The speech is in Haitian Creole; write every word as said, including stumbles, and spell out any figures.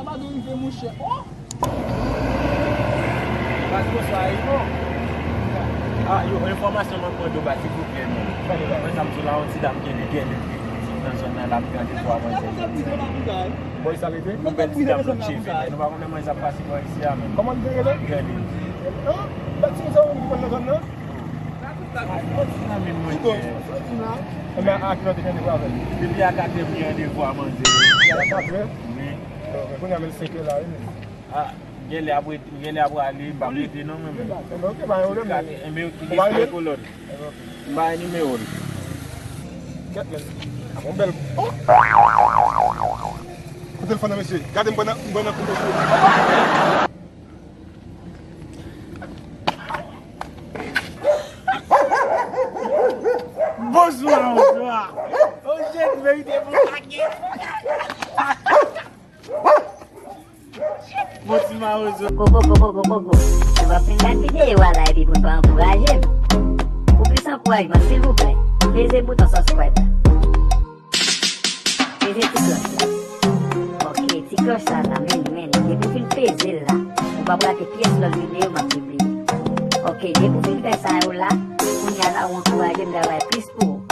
Baz, bonswa, wi, non. Ah, yo, enfòmasyon mwen mande w, baz, silvouplè, non. Mwen, sa m sou la, yon ti dam gen, gen, gen, nan zòn nan, l ap gade pou avanse. Bòy sa rete? Yon bèl ti dam lòt cheve, nou pa konnen mwen sa pase bò isi a, menm. Kòman l te rele? Gèlin. An? Bèl ti moun sa ou konn nan zòn nan? Ki bon, sa di m la. Enben, a ki lè w te gen randevou avè l? Depi a katrè m gen randevou a manzè. A katrè? Wi. Bon, men kounye a men senkè la, wi, men. Ah, genlè ap rete, genlè ap rale, m p ap rete non, mwen menm. Enben, ok, pa gen pwoblèm, men. Enben, ki gen kolòn? M ba nimewo l. Kèt, men. A bon, bèl. Oh! Koute telefòn nan, mesye. Gade m pran nan, m pran nan kou, mesye. Bonswa, bonswa. O jèn, verite pou kake. Bon ti mawozo. Koko, koko, koko, koko. Nou va fin gad videyo a la epi pou n pa ankouraje m. Pou plis ankourajman, silvouplè, peze bouton subscribe la. Peze ti klòch la. Ok, ti klòch sa la, men, men, depi w fin peze l la, ou p ap rate pyès lòt videyo m ap pibliye. Ok, depi w fin fè sa yo la, kounye a la, ou ankouraje m travay plis pou ou.